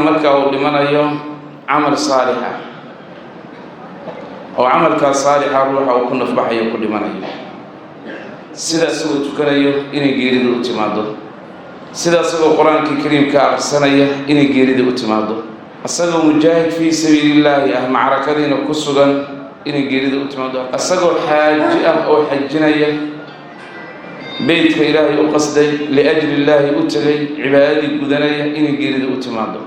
Marka uu dhimanayo camal saalix ah oo camalkaas saalixa ruuxa uu ku nafbaxayo, ku dhimanayo, sida isagoo tukanayo inay geerida u timaado, sida isagoo Qur-aankii Kariimka aqrisanaya inay geerida u timaado, isagoo mujaahid fii sabiilillaahi ah, macrakadiina ku sugan, inay geerida u timaado, isagoo xaaji ah oo xajinaya, beytka Ilaahay u qasday, liajli illaahi u tegay, cibaadadii gudanaya, inay geerida u timaado,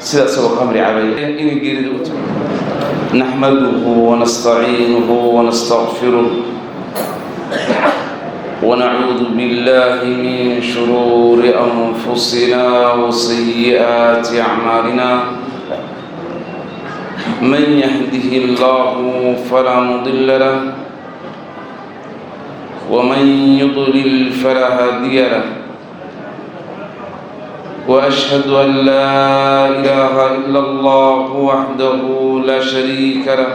sida isagoo qamri cabaya inay geerida u timaado. نحمده ونستعينه ونستغفره ونعوذ بالله من شرور أنفسنا وسيئات أعمالنا. من يهده الله فلا مضل له ومن يضلل فلا هادي له، واشهد ان لا اله الا الله وحده لا شريك له،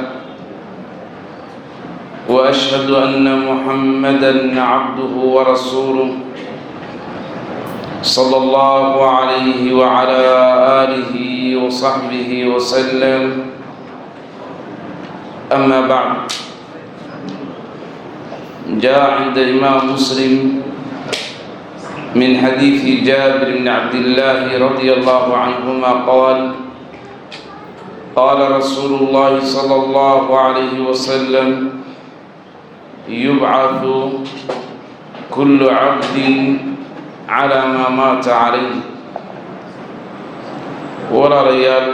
واشهد ان محمدا عبده ورسوله صلى الله عليه وعلى اله وصحبه وسلم. اما بعد، جاء عند امام مسلم من حديث جابر بن عبد الله رضي الله عنهما قال: قال رسول الله صلى الله عليه وسلم: يبعث كل عبد على ما مات عليه. Walaalayaal,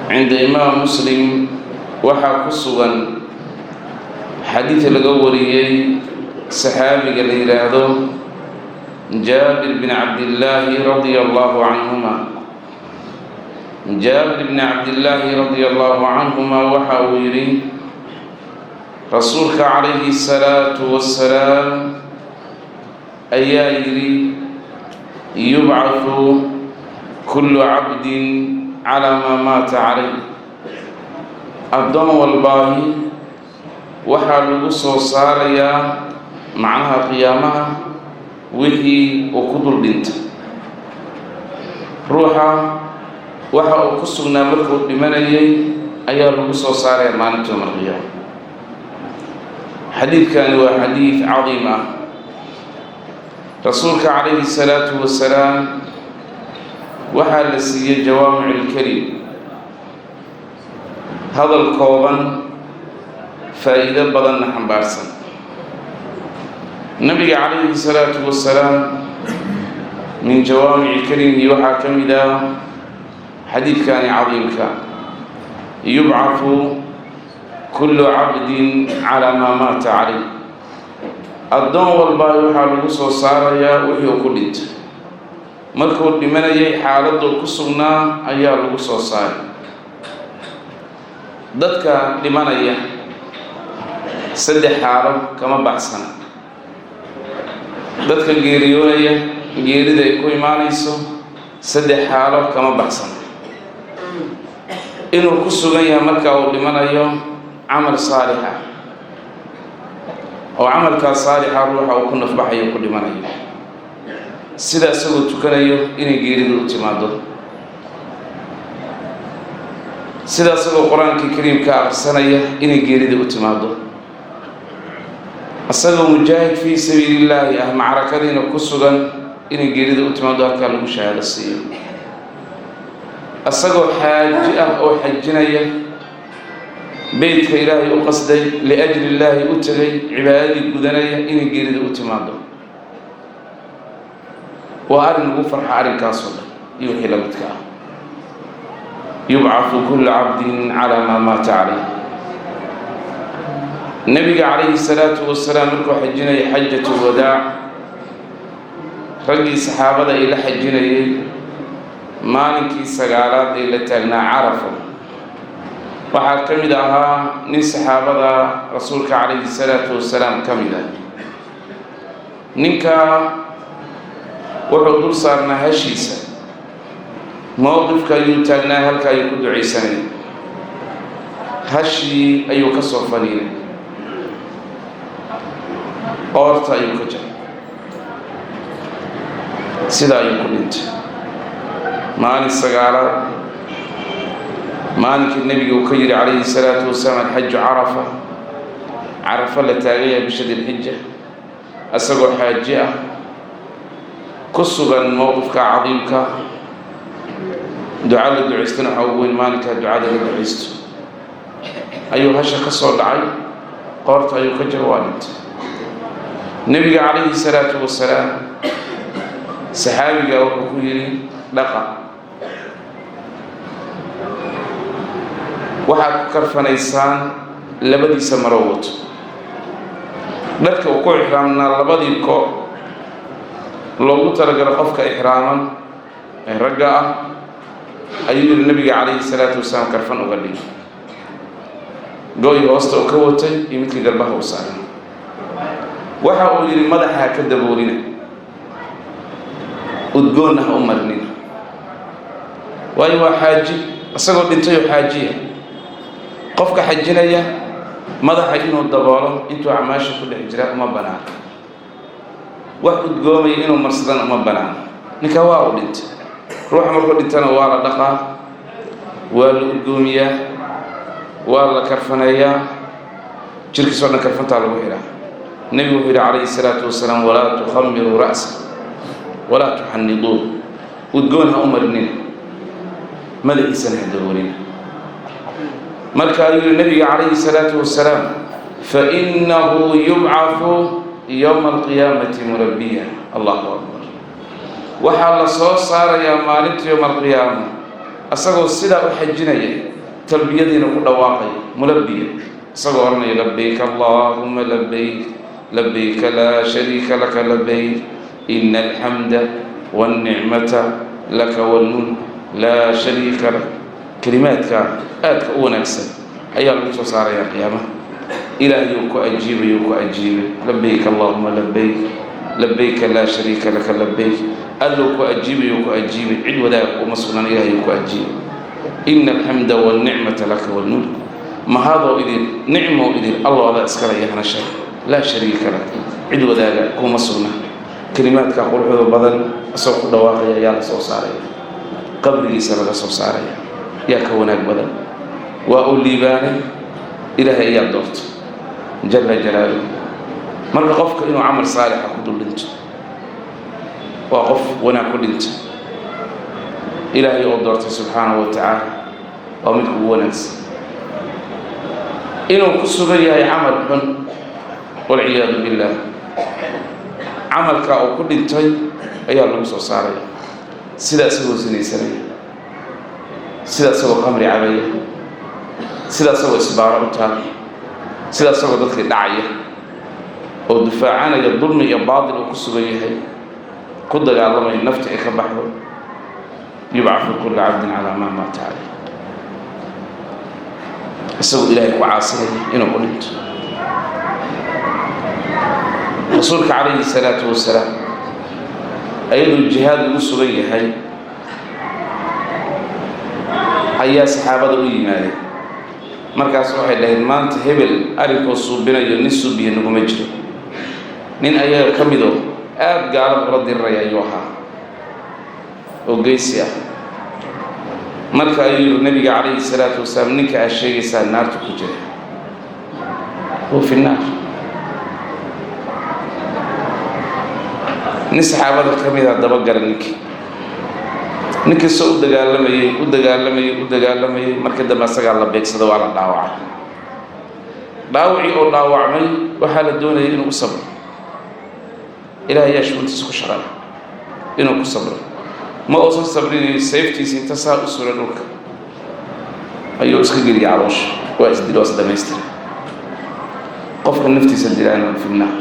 cinda Imaam Muslim waxaa ku sugan xadiid laga wariyey saxaabiga la yidhaahdo Jaabir bin Cabdillaahi radia allahu canhuma. Jaabir bni Cabdillaahi radia allahu canhuma waxa uu yidhi: Rasuulka calayhi salaatu wasalaam ayaa yidhi: يبعث كل عبد على ما مات عليه. Addoon walbaahi waxaa lagu soo saarayaa, macnaha qiyaamaha, wixii uu ku dul dhintay. Ruuxa waxa uu ku sugnaa markuu dhimanayay ayaa lagu soo saaraya maalinta yowm alqiyaama. Xadiidkani waa xadiid cadiim ah. Rasuulka calayhi salaatu wasalaam waxaa la siiyey جوامع الكلم, hadal kooban, faa'iido badanna xambaarsan. Nabiga calayhi salaatu wasalaam min jawaamici kelimihi waxaa ka mid ah xadiidkani cadiimka: يبعث كل عبد على ما مات عليه. Addoon walbaa waxaa lagu soo saarayaa wixii uu ku dhintay. Markuu dhimanayay xaaladuu ku sugnaa ayaa lagu soo saaray. Dadka dhimanaya saddex xaalo kama baxsana. Dadka geeriyoonaya, geerida ay ku imaanayso, saddex xaalo kama baxsana: inuu ku sugan yahay marka uu dhimanayo camal saalix ah oo camalkaas saalixa ruuxa uu ku nafbaxayo, ku dhimanayo, sida isagoo tukanayo inay geerida u timaado, sida isagoo Qur-aankii Kariimka aqrisanaya inay geerida u timaado, isagoo mujaahid fii sabiilillaahi ah, macrakadiina ku sugan, inay geerida u timaado, halkaa lagu shahaado siiyo, isagoo xaaji ah oo xajinaya, beytka Ilaahay u qasday, liajli illaahi u tegay, cibaadadii gudanaya, inay geerida u timaado. Waa arrin lagu farxa arrinkaasoo dhan iyo wixii la midka ah. يبعث كل عبد على ما مات عليه. Nebiga calayhi salaatu wasalaam markuu xajinayay xajat lwadaac, raggii saxaabada ay la xajinayay, maalinkii sagaalaad ee la taagnaa Carafa, waxaa ka mid ahaa nin saxaabada Rasuulka calayhi salaatu wasalaam ka mid ah. Ninka wuxuu dul saarnaa hashiisa, mowqifka ayuu taagnaa, halka ayuu ku ducaysanayay. Hashii ayuu ka soo faniinay, qoorta ayuu ka jaray. Sidaa ayuu ku dhintay. Maalin sagaalaad, maalinkii nebiga uu ka yidhi calayhi salaatu wasalaam: "Alxaju Carafa." Carafa la taagan yahay bisha Dilxija, isagoo xaaji ah, ku sugan mowqifka cadiimka. Duca la ducaystana waxaa ugu weyn maalinkaa ducada la ducaysto. Ayuu hasha ka soo dhacay, qoorta ayuu ka jiro, waa dhintay. Nebiga calayhi salaatu wasalaam saxaabiga wuxuu ku yidhi: "Dhaqa, waxaad ku karfanaysaan labadiisa maroo wato, dharka uu ku ixraamnaa, labadii ko loogu talagalo qofka ixraaman ee ragga ah," ayuu yihi nabiga calayhi salaatu wasalaam. Karfan uga dhigay go-i hoosta uu ka watay iyo midkii garbaha u saaran. Waxa uu yidhi: "Madaxa ha ka daboolina, udgoonna ha u marinina," waayo waa xaaji, isagoo dhintayoo xaajiya. Qofka xajinaya madaxa inuu daboolo intuu acmaasha ku dhex jira uma banaano, wax udgoomaya inuu marsadana uma banaano. Ninka waa uu dhintay. Ruuxa markuu dhintana waa la dhaqaa, waa la udgoomiyaa, waa la karfaneeyaa, jirkiisoo dhan karfantaa lagu xidhaa. Nebigu wuxuu yidhi calayhi salaatu wasalaam: "Walaa tukhamiruu ra'sa walaa tuxaniduun." Udgoon ha u marinina, madaxiisana ha daboolina. Marka ayuu yihi nabiga calayhi salaatu wasalaam: "Fainahu yubcathu yowma alqiyaamati mulabiya." Allahu akbar! Waxaa la soo saarayaa maalinta yowma alqiyaama isagoo sidaa u xajinaya, talbiyadiina ku dhawaaqaya, mulabiya, isagoo odhanaya: "Labayk allahuma labayk, labayka laa shariika laka labayk, ina alxamda walnicmata laka walmulk laa shariika lak." Kelimaadka aadka u wanaagsan ayaa lagu soo saarayaa qiyaamaha. Ilaahayuu ku ajiibay, ku ajiibay: "Labayk allahuma labayk, labayka laa shariika laka labayk." Allou ku ajiibayo, ku ajiibay, cid wadaag uma sugnaan. Ilahayuu ku ajiibay: "Ina alxamda walnicmata laka walmulk." Mahadoo idin, nicmoo idin, allo adaa iskala yahnasha, laa shariika lak, cid wadaaga kuma sugna. Kelimaadka quruxda badan isagoo ku dhawaaqaya ayaa la soo saaraya, qabrigiisa laga soo saaraya. Yaa ka wanaag badan? Waa uu liibaanay, ilaahay ayaa doortay jala jalaaluhu. Marka qofka inuu camal saalixa ku dul dhinto waa qof wanaag ku dhinta, ilaahay oo doortay subxaanahu wa tacaala, waa midka ugu wanaagsan. Inuu ku sugan yahay camal xun, walciyaadu billaah, camalka uu ku dhintay ayaa lagu soo saaraya, sida isagoo sinaysanaya, sida isagoo qamri cabaya, sida isagoo isbaaro u taal, sida isagoo dadkii dhacaya oo dufaacanaya dulmi iyo baatil uu ku sugan yahay, ku dagaalamaya, nafti ay ka baxdo. Yubcafu kulla cabdin calaa maa maata caleyh. Isagoo ilaahay ku caasinaya inuu ku dhinto. Rasuulka calayhi salaatu wasalaam ayadoo jihaad ugu sugan yahay ayaa saxaabada u yimaadeen. Markaas waxay dhaheen: "Maanta hebel arrinkoo suubinayo, nin suubiya naguma jiro." Nin ayaga ka midoo aada gaalada ula diriraya ayuu ahaa oo geysi ah. Marka ayuu yiri nabiga calayhi salaatu wasalaam: "Ninka aad sheegaysaa naarta ku jira, huwa fi naar." Nin saxaabada ka mid a dabagala ninkii. Ninkii soo u dagaalamayey, u dagaalamayey, u dagaalamayey, markii dambe asagaa la beegsada, waa la dhaawacay. Dhaawacii oo dhaawacmay waxaa la doonayay inuu u sabro. Ilaah ayaa shuguntiisa ku shaqala. Inuu ku sabro ma uusan sabrinayn. Sayftiisa inta saa u suray dhulka ayuu iska geliyay caloosha, waa isdil, waa is dhamaystira. Qofka naftiisa dilaana fi naar.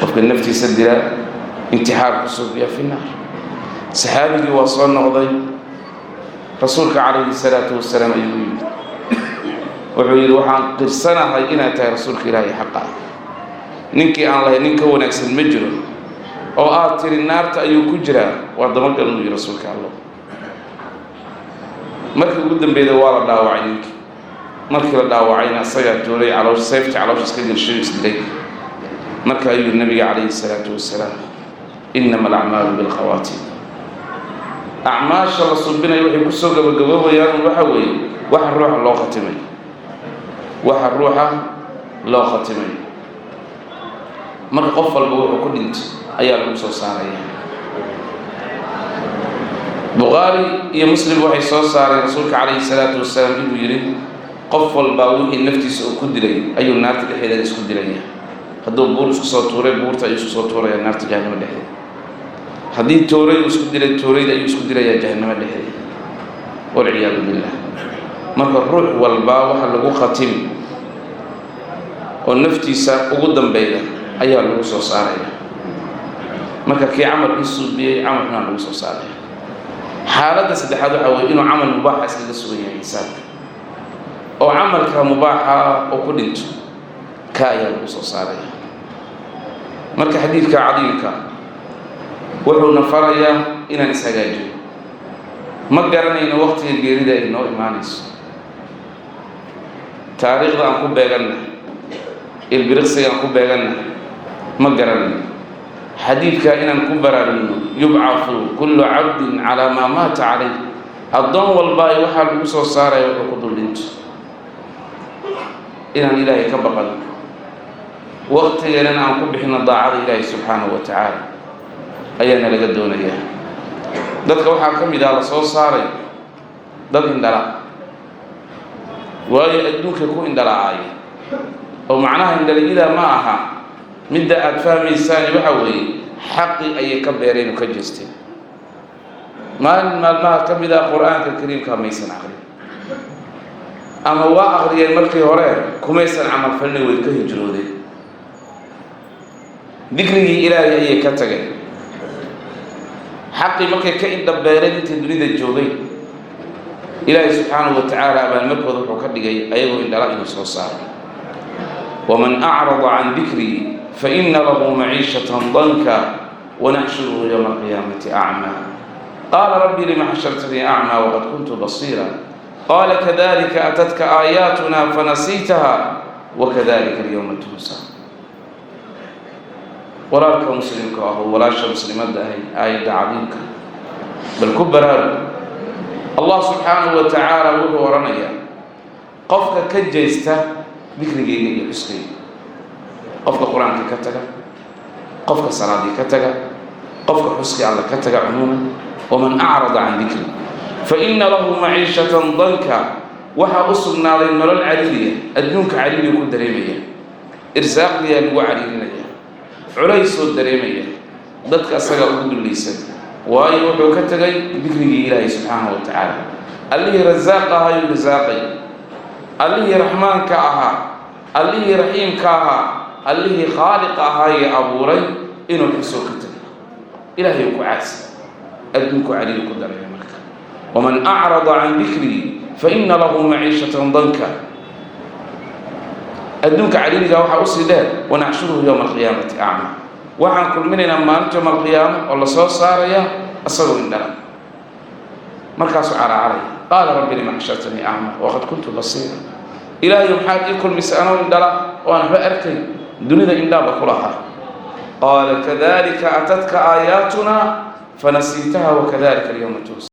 Qofka naftiisa dilaa, intixaar ku suubiya, fi naar. Saxaabigii waa soo noqday, rasuulka calayhi salaatu wasalaam ayuu u yimid. Wuxuu yidhi: "Waxaan qirsanahay inaad tahay rasuulka ilaahay xaqa ah. Ninkii aan lahayn nin ka wanaagsan ma jiro, oo aad tiri naarta ayuu ku jiraa, waa dabagal," nuu yihi rasuulka Allah. Markii ugu dambeyda waa la dhaawacay ninkii. Markii la dhaawacayna asagaa tuuray caloosh, sayfta caloosha iska gelshay, isdilay. Marka ayuu yihi nabiga calayhi salaatu wasalaam: Innama alacmaalu bilkhawaatim. Acmaasha la suubinayo waxay kusoo gabagaboobayaan waxa weeye waxa ruuxa loo khatimay, waxa ruuxa loo khatimay. Marka qof walba wuxuu ku dhintay ayaa lagu soo saaraya. Bukhaari iyo Muslim waxay soo saareen rasuulka calayhi salaatu wasalaam inuu yidhi: qof walbaa wixii naftiisa uu ku dilay ayuu naarta dhexdeeda isku dilaya. Hadduu buur isku soo tuuray, buurta ayuu isku soo tuuraya naarta Jahanamo dhexdeeda. Haddii tooray uu isku dilay, toorayda ayuu isku dilayaa Jahanamo dhexdeeda, walciyaadu billah. Marka ruux walbaa waxa lagu khatimi oo naftiisa ugu dambeyda ayaa lagu soo saaraya. Marka kii camalkii suubiyey, camal xunaa lagu soo saaraya. Xaaladda saddexaad waxaa weye inuu camal mubaaxa iskaga sugan yahay insaanka, oo camalka mubaaxa oo ku dhinto, ka ayaa lagu soo saaraya. Marka xadiidka cadiimka wuxuuna farayaa inaan ishagaajino. Ma garanayno waqtiga geerida ay noo imaanayso. Taariikhda aan ku beeganna, ilbiriqsiga aan ku beeganna, ma garanayno. Xadiidka inaan ku baraarugno: yubcathu kullu cabdin calaa maa maata calayh. Addoon walba waxaa lagu soo saaraya wuxuu ku dul dhinto. Inaan Ilaahay ka baqano, waqtigeennana aan ku bixino daacada Ilaahay subxaanahu wa tacaala ayaana laga doonayaa. Dadka waxaa ka mid ah la soo saaray dad indhala, waayo adduunka ku indhalacaaya. Oo macnaha indhalayida ma aha midda aada fahmaysaani, waxa weeye xaqi ayay ka beereen oo ka jeesteen. Maalin maalmaha ka mid ah Qur-aanka Kariimka maysan aqrin, ama waa aqriyeen markii hore, kumaysan camalfalina, way ka hijroodeen. Dikrigii Ilaahay ayay ka tageen. Xaqii markay ka indhabeereen intay dunida joogay, Ilaahay subxaanahu wa tacaala abaalmarkooda wuxuu ka dhigay ayagoo indhala inuu soo saaro. Waman acrada can dikrii faina lahu maciishatan danka wanaxshuruhu yowma alqiyaamati acmaa. Qaala rabbi lima xashartanii acmaa waqad kuntu basiira? Qaala kadalika atatka aayaatuna fanasiitaha wakadalika alyowma tunsa. Walaalka muslimka ah oo walaasha muslimadda ahay, aayadda cadiimka bal ku baraarug. Allah subxaanahu wa tacaala wuxuu odhanayaa: qofka ka jeesta dikrigeyga iyo xuskayga, qofka Qur-aanka ka taga, qofka salaadii ka taga, qofka xuskii Alla ka taga cumuuman, waman acrada can dikri fa ina lahu maciishatan danka, waxaa u sugnaaday nolol cariiriya. Adduunka cariiriya ku dareemaya, irsaaqdiyaa lagu cariirinaya, culaysoo dareemaya, dadka asagaa ugu dullaysan, waayo wuxuu ka tegay dikrigii Ilaahay subxaanahu wa tacaala. Allihii Rasaaqa ahaayuu risaaqay, Allihii Raxmaanka ahaa, Allihii Raxiimka ahaa, Allihii Khaaliqa ahaayee abuuray inuu xusoo ka tegay, Ilaahay ku caasi, adduunku cariiri ku dareemay. Marka waman acrada can dikrii fa ina lahu maciishatan danka, adduunka cariirigaa waxaa usii dheer wanaxshuruhu yowma alqiyaamati acma. Waxaan kulminaynaa maalinta yowma alqiyaama oo lasoo saaraya isagoo indhala. Markaasuu caraacaraya: qaala rabbi lima xashartanii acma waqad kuntu basiira? Ilaahayo, maxaad ii kulmisay anoo indhala oo aan waxba arkay? Dunida indhaaba ku lahaa. Qaala kadalika atatka aayaatunaa fanasiitaha wakadalika alyawma tunsa.